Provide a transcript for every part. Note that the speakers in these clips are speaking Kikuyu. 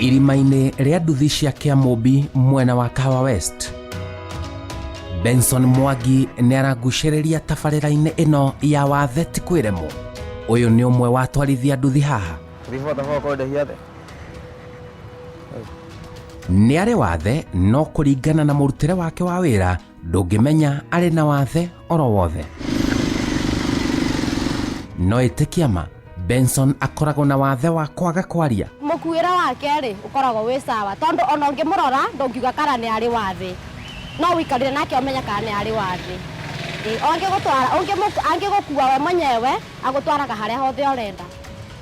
Irima-inĩ rĩa nduthi cia Kĩamũmbi mwena wa Kahawa West, Benson Mwangi nĩ aragucĩrĩria tabarĩra-inĩ ĩno ya Wathe ti kwĩremwo. Ũyũ nĩ ũmwe wa atwarithia nduthi haha. Nĩ arĩ wathe no kũringana na mũrutĩre wake wa wĩra ndũngĩmenya arĩ na wathe oro wothe. No ĩtĩkia ma, Benson akoragwo na wathe wa kwaga kwaria. Mũkuĩre wake rĩ, ũkoragwo wĩ sawa tondũ ona ũngĩmũrora ndũngiuga kana nĩ arĩ wathe. No ũikarire nake ũmenye kana nĩ arĩ wathe. Ĩĩ angĩgũtwara, angĩgũkua we mwenyewe agũtwaraga harĩa hothe ũrenda.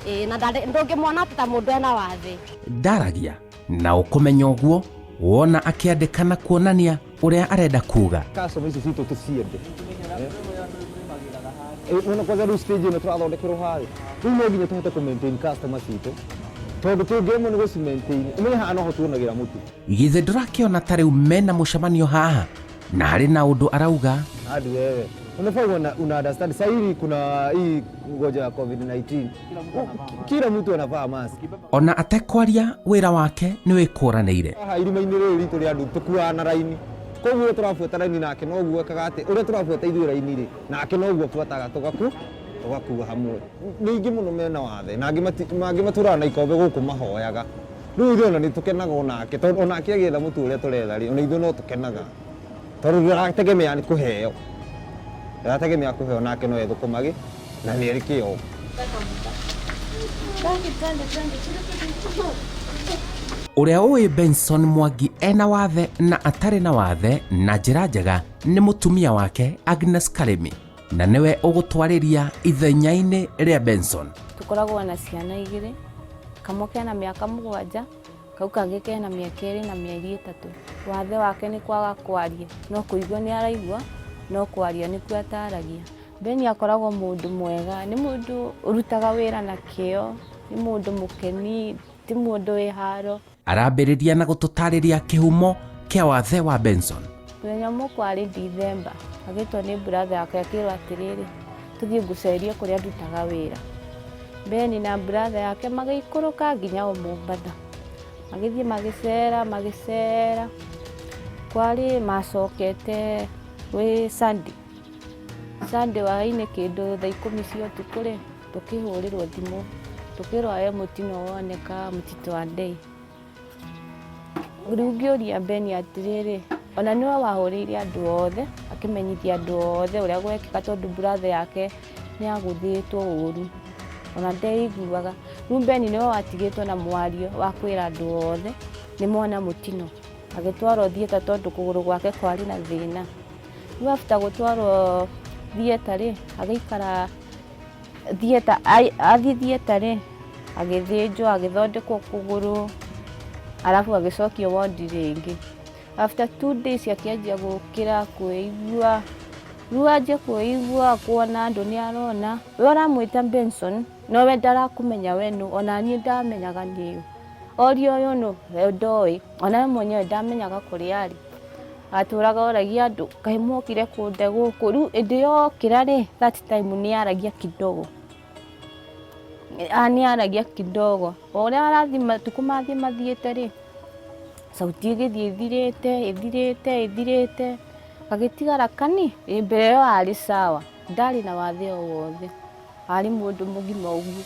Ĩĩ na ndũngĩmuona atĩ ta mũndũ ena wathe. Ndaragia na ũkũmenya ũguo wona akĩandĩka na kuonania ũrĩa arenda kuga. Customer ici citũ tũciende. Nona kwanza rĩu stage ĩno tũrathondekerwo haha rĩu no nginya tũhote kũ maintain customer citũ tondũ tũngĩremwo nĩ gũci maintain ũmenye haha noho tuonagĩra mũtu. Githĩ ndũrakĩona ta rĩu mena mũcemanio haha na harĩ na ũndũ arauga? Hadi wewe unafaa una understand sasa hivi kuna hii ugonjwa ya COVID-19, kila mtu anavaa mask. Ona atekwaria wĩra wake nĩ wĩkũranĩire. Haha irima-inĩ rĩrĩ ritũ rĩa nduthi tũkuaga na raini, koguo ũrĩa tũrabuata raini nake noguo ekaga atĩ, ũrĩa tũrabuata ithuĩ raini rĩ, nake noguo abuataga tũgakua hamwe. Nĩ aingĩ mũno mena wathe na angĩ matũraga na ikombe gũkũ mahoyaga. Rĩu ithuĩ ona nĩ tũkenaga onake tondũ onake agĩetha mũtu ũrĩa tũretha rĩ, ona ithuĩ no tũkenaga tondũ ndũrategemea nĩ kũheo, ndarategemea kũheo nake no ethũkũmage na nĩ arĩ kĩo. Ũrĩa ũĩ Benson Mwangi ena wathe na atarĩ na wathe na njĩra njega nĩ mũtumia wake Agnes Karĩmi na nĩwe ũgũtwarĩria ithenya-inĩ rĩa Benson. Tũkoragwo na ciana igĩrĩ, kamwe kena mĩaka 7, kau kangĩ kena mĩaka 2 na mĩeri 3. Wathe wake nĩ kwaga kwaria, no kũigua nĩ araigua, no kwaria nĩkuo ataragia. Beni akoragwo mũndũ mwega, nĩ mũndũ ũrutaga wĩra na kĩo, nĩ mũndũ mũkeni, ti mũndũ wĩ haro. Arambĩrĩria na gũtũtarĩria kĩhumo kĩa wathe wa Benson. Mũthenya ũmwe kwarĩ Dithemba, agĩtwo nĩ brother yake akĩrwo atĩrĩrĩ, tũthiĩ ngũcerie kũrĩa ndutaga wĩra. Beni na brother yake magĩikũrũka nginya o Mombatha. Magĩthiĩ magĩcera magĩcera, kwarĩ macokete gwĩ Sunday. Sunday hwaĩ-inĩ kĩndũ thaa 10 cia ũtukũ rĩ, tũkĩhũrĩrwo thimũ, tũkĩrwo he mũtino woneka mũtitũ wa Ndei. Rĩu ngĩũria Beni atĩrĩrĩ, ona nĩwe wahũrĩire andũ othe, akĩmenyithia andũ othe ũrĩa gwekĩka tondũ brother yake nĩ agũthĩtwo ũru, ona ndeiguaga. Rĩu Beni nĩwe watigĩtwo na mwario wa kwĩra andũ othe nĩ mona mũtino. Agĩtwarwo theatre tondũ kũgũrũ gwake kwarĩ na thĩna. Rĩu after gũtwarwo theatre rĩ, agĩikara theatre, athiĩ theatre rĩ, agĩthĩnjwo agĩthondekwo kũgũrũ, arabu agĩcokio wondi rĩngĩ. After 2 days akĩanjia gũkĩra kwĩigua, rĩu anjia kwĩigua kuona andũ nĩ arona, we ũramwĩta Benson no we ndarakũmenya we nũ, ona niĩ ndamenyaga nĩ ũ. Orio ũyũ nũ, we ndoĩ, ona we mwenyewe ndamenyaga kũrĩa arĩ. Atũraga oragia andũ, kaĩ mwokire kũnde gũkũ, rĩu hĩndĩ yokĩra rĩ, that time nĩ aragia kidogo, nĩ aragia kidogo, o ũrĩa arathiĩ matukũ mathiĩ mathiĩte rĩ, sauti ĩgĩthiĩ ĩthirĩte ĩthirĩte ĩthirĩte, gagĩtigara kani, mbere ĩyo arĩ sawa, ndarĩ na wathe o wothe, arĩ mũndũ mũgima ũguo,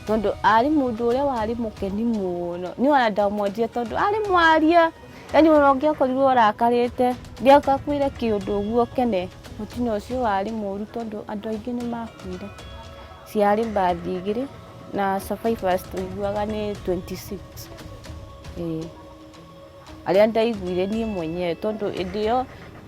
tondũ arĩ mũndũ ũrĩa warĩ mũkeni mũno, niĩ ona ndamwendire tondũ arĩ mwaria, yani ona ũngĩakorirwo ũrakarĩte, ndĩakakwĩre kĩũndũ ũguo ũkene. Mũtino ũcio warĩ mũru tondũ andũ aingĩ nĩ makuire. Ciarĩ mbathi 2 na survivors tũiguaga nĩ 26. Ĩĩ. Arĩa ndaiguire niĩ mwenyewe tondũ hĩndĩ ĩyo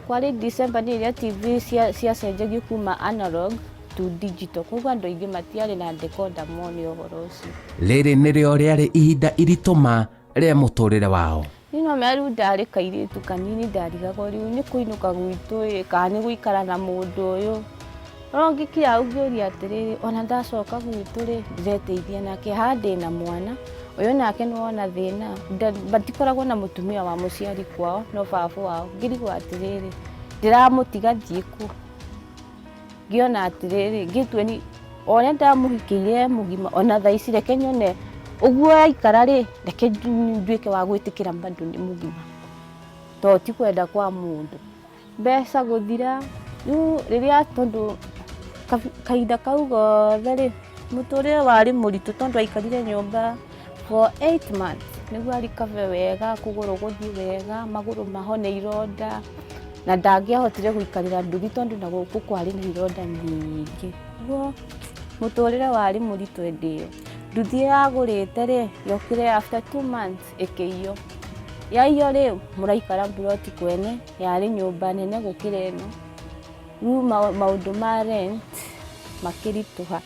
kwarĩ December nĩ ĩrĩa TV ciacenjagio kuma analog to digital, koguo andũ aingĩ matiarĩ na decoder mone ũhoro ũcio. Rĩrĩ nĩrĩo rĩarĩ ihinda iritũ ma rĩa mũtũrĩre wao. Niĩ no menya rĩu ndarĩ kairĩtu kanini ndarigagwo rĩu nĩ kũinũka gwitũ ĩ kana nĩ gũikara na mũndũ ũyũ. No ngĩkinya hau ngĩũria atĩrĩrĩ, ona ndacoka gwitũ rĩ, ndĩreteithia nake, haha ndĩna mwana, ũyũ nake nĩ wona thĩna, matikoragwo na mũtumia wa mũciari kwao no baba wao. Ngĩrigwo atĩrĩrĩ, ndĩramũtiga thiĩ kũ? Ngĩona atĩrĩrĩ, ngĩtue ni o ũrĩa ndamũhikĩire e mũgima, ona thaa ici reke nyone Ũguo aikara rĩ, reke nduĩke wa gwĩtĩkĩra bado nĩ mũgima, tondũ ti kwenda kwa mũndũ. Mbeca gũthira, rĩu rĩrĩa tondũ kahinda kau gothe rĩ, mũtũrĩre warĩ mũritũ tondũ aikarire nyũmba for 8 months nĩguo arikave wega, kũgũrũ gũthiĩ wega, magũrũ mahone ironda, na ndangĩahotire gũikarĩra nduthi tondũ na gũkũ kwarĩ na ironda nyingĩ. Ũguo mũtũrĩre warĩ mũritũ hĩndĩ ĩyo. Nduthi ĩyo agũrĩte rĩ, yokire after 2 months ĩkĩiywo. Yaiywo rĩ, mũraikara mburoti kwene, yarĩ nyũmba nene gũkĩra ĩno. Rĩu maũndũ ma rent makĩritũha.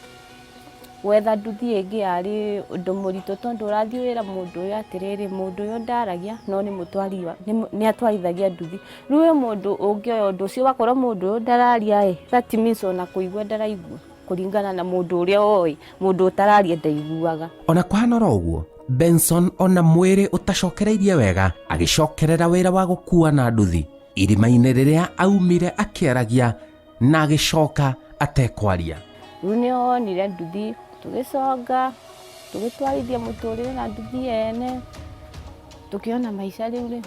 Gwetha nduthi ĩngĩ yarĩ ũndũ mũritũ tondũ ũrathiĩ wĩra mũndũ ũyũ atĩrĩrĩ, mũndũ ũyũ ndaragia no nĩ mũtwari wa, nĩ atwarithagia nduthi. Rĩu wĩ mũndũ ũngĩoya ũndũ ũcio wakorwo mũndũ ũyũ ndararia ĩ, that means ona kũigua ndaraigua kũringana na mũndũ ũrĩa oĩ, mũndũ ũtararia ndaiguaga. Ona kũhana oro ũguo, Benson ona mwĩrĩ ũtacokereirie wega agĩcokerera wĩra wa gũkua na nduthi irima-inĩ rĩrĩa aumire akĩaragia na agĩcoka atekwaria. Rĩu nĩ onire nduthi tũgĩconga tũgĩtwarithia mũtũrĩre na nduthi ene, tũkĩona maica rĩu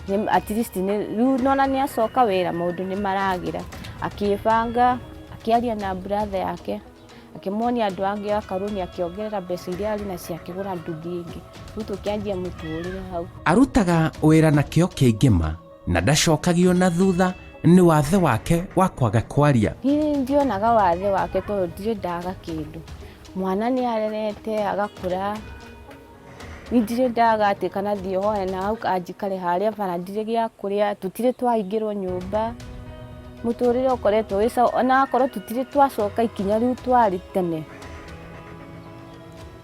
rĩ, at least nĩ rĩu nona nĩ acoka wĩra maũndũ nĩ maragĩra. Akĩbanga akĩaria na brother yake, akĩmuonia andũ angĩ a karũni, akĩongerera mbeca iria arĩ nacio akĩgũra nduthi ĩngĩ. Rĩu tũkĩanjia mũtũrĩre hau. Arutaga wĩra na kĩo kĩingĩ ma na ndacokagio na thutha nĩ wathe wake wa kwaga kwaria. Niĩ ndionaga wathe wake tondũ ndirĩ ndaga kĩndũ. Mwana nĩ arerete agakũra, niĩ ndirĩ ndaga atĩ kana thiĩ hoe na hau anjikare harĩa bara, ndirĩ gĩa kũrĩa, tũtirĩ twaingĩrwo nyũmba. Mũtũrĩre ũkoretwo wĩ sawa, ona akorwo tũtirĩ twacoka ikinya rĩu twarĩ tene,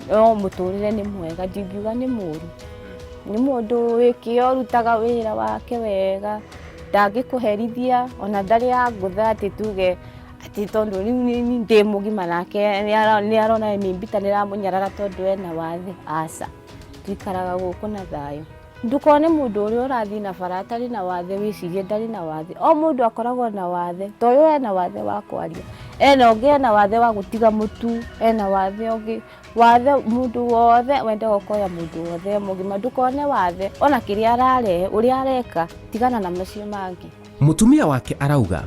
no mũtũrĩre nĩ mwega, ndingiuga nĩ mũru. Nĩ mũndũ wĩ kĩo, ũrutaga wĩra wake wega, ndangĩkũherithia, ona ndarĩ angũtha atĩ tuge atĩ tondũ rĩu niĩ ndĩ mũgima nake nĩ arona mĩmbita nĩ ĩramũnyarara tondũ ena wathe. Aca, tũikaraga gũkũ na thayũ. Ndũkone mũndũ ũrĩa ũrathiĩ na bara atarĩ na wathe wĩcirie ndarĩ na wathe. O mũndũ akoragwo na wathe, ta ũyũ ena wathe wa kwaria, ena ũngĩ ena wathe wa gũtiga mũtu, ena wathe ũngĩ. Wathe mũndũ wothe wendaga ũkoya mũndũ wothe mũgima, ndũkone wathe ona kĩrĩa ararehe, ũrĩa areka, tigana na macio mangĩ. Mũtumia wake arauga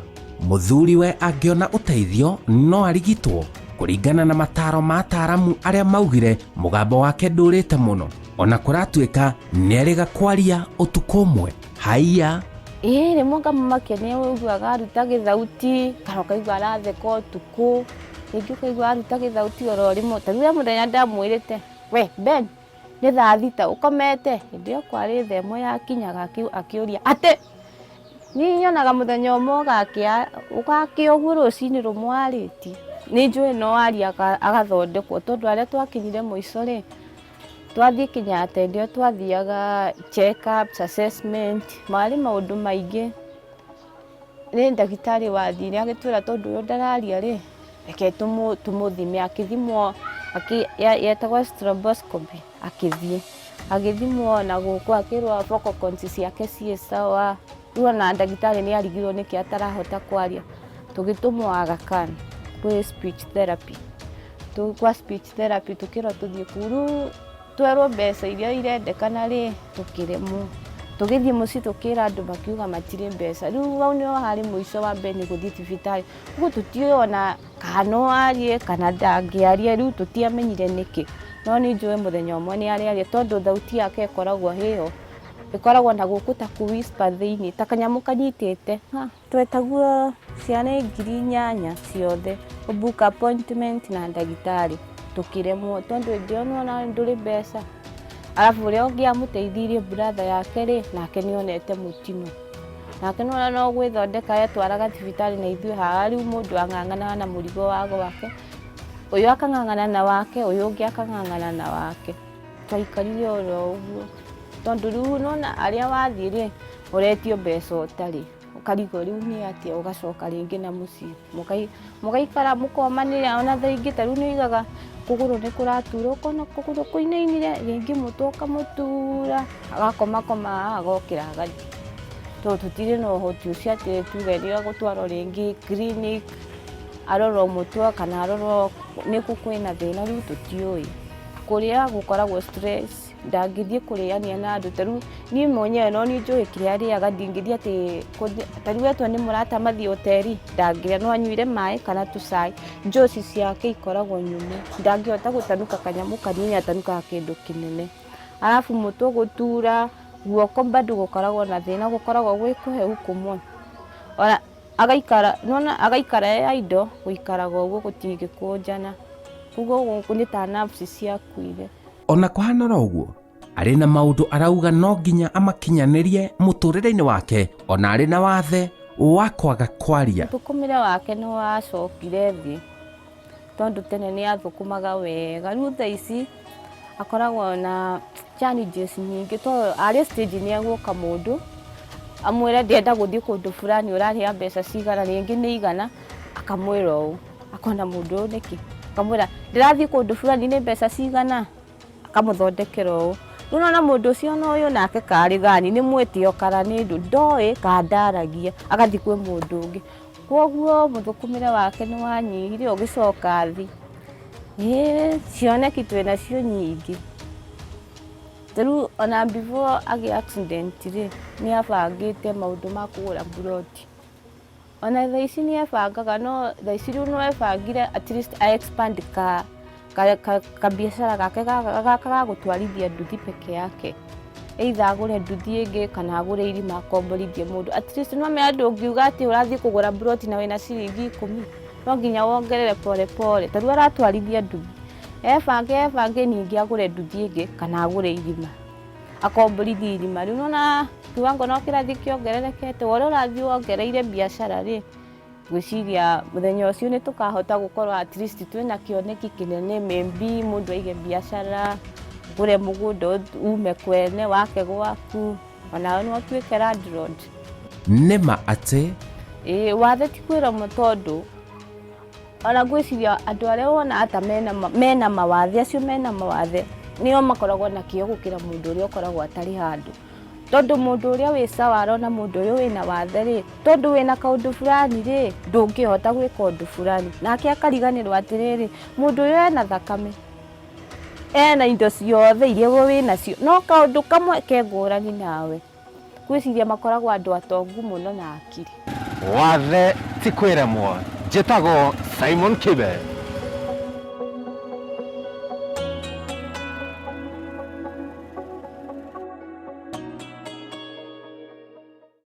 mũthuriwe angĩona ũteithio no arigitwo kũringana na mataro ma ataaramu arĩa maugire mũgambo wake ndũrĩte mũno, ona kũratuĩka nĩerĩga kwaria ũtukũ ũmwe. Haiya. Ĩĩ rĩmwe ngamũmakia nĩ ũiguaga aruta gĩthauti kana ũkaigua aratheka ũtukũ, rĩngĩ ũkaigua aruta gĩthauti oro rĩmwe. Ta rĩu he mũthenya ndamwĩrĩte, we Ben, nĩ thaa 6 ũkomete? Hĩndĩ ĩyo kwarĩ thaa 1 yakinyaga akĩũria atĩ niĩ nyonaga mũthenya ũmwe ũgakĩa ũguo rũcinĩ rũmwe arĩtie. Nĩ njũĩ no aria agathondekwo tondũ arĩa twakinyire mũico rĩ, twathiĩ Kenyatta hĩndĩ ĩyo twathiaga check ups, assessment, marĩ maũndũ maingĩ. Nĩ ndagĩtarĩ wathire agĩtwĩra tondũ ũyũ ndararia rĩ, reke tũmũthime. Akĩthimwo, yetagwo stroboscopy, akĩthiĩ. Agĩthimwo na gũkũ akĩrwo vocal cords ciake ciĩ sawa. Rĩu ona ndagĩtarĩ nĩ arigirwo nĩkĩ atarahota kwaria. Tũgĩtũmwo Aga Khan kwĩ speech therapy. Kwa speech therapy tũkĩrwo tũthiĩ kũu. Rĩu twerwo mbeca iria irendekana rĩ, tũkĩremwo. Tũgĩthiĩ mũciĩ tũkĩra andũ makiuga matirĩ mbeca. Rĩu hau nĩho harĩ mũico wa mbere nĩ gũthiĩ thibitarĩ. Ũguo tũtiũĩ ona kana no arie kana ndangĩaria, rĩu tũtiamenyire nĩkĩ. No nĩ njũĩ mũthenya ũmwe nĩ arĩaria tondũ thauti yake ĩkoragwo ĩyo, ĩkoragwo na gũkũ ta kũ whisper thĩiniĩ, ta kanyamũ kanyitĩte. Twetagwo ciana 8,000 ciothe kũ book appointment na ndagĩtarĩ, tũkĩremwo tondũ hĩndĩ ĩyo nĩwona ndũrĩ mbeca. Arabu ũrĩa ũngĩ amũteithirie brother yake rĩ, nake nĩ onete mũtino. Nake nĩwona no gwĩthondeka etwaraga thibitarĩ na ithuĩ haha rĩu mũndũ ang'ang'anaga na mũrigo wa gwake, ũyũ akang'ang'ana na wake, ũyũ ũngĩ akang'ang'ana na wake. Twaikarire oro ũguo tondũ rĩu nĩwona arĩa wathiĩ rĩ, ũretio mbeca ũtarĩ, ũkarigwo rĩu nĩ atĩa, ũgacoka rĩngĩ na mũciĩ, mũgaikara mũkomanĩra ona thaa ingĩ ta rĩu nĩ ũigaga kũgũrũ nĩ kũratura, ũkona kũgũrũ kũinainire, rĩngĩ mũtwe ũkamũtura, agakomakoma haha agokĩra agathiĩ. Tondũ tũtirĩ na ũhoti ũcio atĩ tuge nĩ egũtwarwo rĩngĩ clinic, arorwo mũtwe kana arorwo nĩkũ kwĩna thĩna, rĩu tũtiũĩ. Kũrĩa gũkoragwo stress, ndangĩthiĩ kũrĩania na andũ. Ta rĩu niĩ mwenyewe no niĩ njũĩ kĩrĩa arĩaga, ndingĩthiĩ atĩ ta rĩu etwo nĩ mũrata mathiĩ hoteri, ndangĩrĩa, no anyuire maĩ kana tũcai. Njoci ciake ikoragwo nyũmũ, ndangĩhota gũtanuka kanyamũ kanini, atanukaga kĩndũ kĩnene. Arabu mũtwe gũtura, guoko bado gũkoragwo na thĩna, gũkoragwo gwĩ kũhehu kũmwe. Ona agaikara, nĩwona agaikara e idle, gũikaraga ũguo gũtingĩkũnjana. Koguo gũkũ nĩ ta nerves ciakuire. Ona kũhana oro ũguo, arĩ na maũndũ arauga no nginya amakinyanĩrie mũtũrĩre-inĩ wake ona arĩ na wathe wa kwaga kwaria. Mũthũkũmĩre wake nĩ wacokire thĩ tondũ tene nĩ athũkũmaga wega, rĩu thaa ici akoragwo na challenges nyingĩ tondũ arĩ stage nĩ egũka mũndũ amwĩre ndĩrenda gũthiĩ kũndũ fulani, ũrarĩha mbeca cigana, rĩngĩ nĩ igana, akamwĩra ũũ, akona mũndũ ũyũ nĩkĩ, akamwĩra ndĩrathiĩ kũndũ fulani nĩ mbeca cigana, akamũthondekera ũũ. Rĩu nĩwona mũndũ ũcio na ũyũ nake karĩ gani, nĩ mwĩtĩo kana nĩ ndũ, ndoĩ kana ndaragia, agathiĩ kwĩ mũndũ ũngĩ. Koguo mũthũkũmĩre wake nĩ wanyihire ũgĩcoka thĩ. Ĩĩ cioneki twĩnacio nyingĩ. Ta rĩu ona before agĩe accident rĩ, nĩ abangĩte maũndũ ma kũgũra mburoti. Ona thaa ici nĩ ebangaga no thaa ici rĩu no ebangire at least a expand ka kabiacara gake gaka ga gũtwarithia nduthi peke yake. Either agũre nduthi ĩngĩ kana agũre irima akomborithie mũndũ. At least no menya ndũngiuga atĩ ũrathiĩ kũgũra mburoti na wĩna ciringi ikũmi, no nginya wongerere pole pole. Ta rĩu aratwarithia nduthi, ebange ebange ningĩ agũre nduthi ĩngĩ kana agũre irima, akomborithie irima. Rĩu nĩwona kiwango no kĩrathiĩ kĩongererekete, o ũrĩa ũrathiĩ wongereire biacara rĩ, ngwĩciria mũthenya ũcio nĩ tũkahota gũkorwo at least twĩna kĩoneki kĩnene, maybe mũndũ aige biacara, ũgũre mũgũnda ume kwene wake gwaku, onawe no ũtuĩke landlord. Nĩ ma atĩ Ĩĩ wathe ti kwĩrwo tondũ ona ngwĩciria andũ arĩa wonaga ta mena mawathe, acio mena mawathe nĩo makoragwo na kĩo gũkĩra mũndũ ũrĩa ũkoragwo atarĩ handũ. Tondũ mũndũ ũrĩa wĩ sawa arona mũndũ ũyũ wĩna wathe rĩ, tondũ wĩna kaũndũ fulani rĩ, ndũngĩhota gwĩka ũndũ fulani. Nake akariganĩrwo atĩrĩrĩ, mũndũ ũyũ ena thakame, ena indo ciothe iria we wĩnacio, no kaũndũ kamwe ke ngũrani nawe. Ngwĩciria makoragwo andũ atongu mũno na akiri. Wathe ti kwĩremwo. Njĩtagwo Simon Kibe.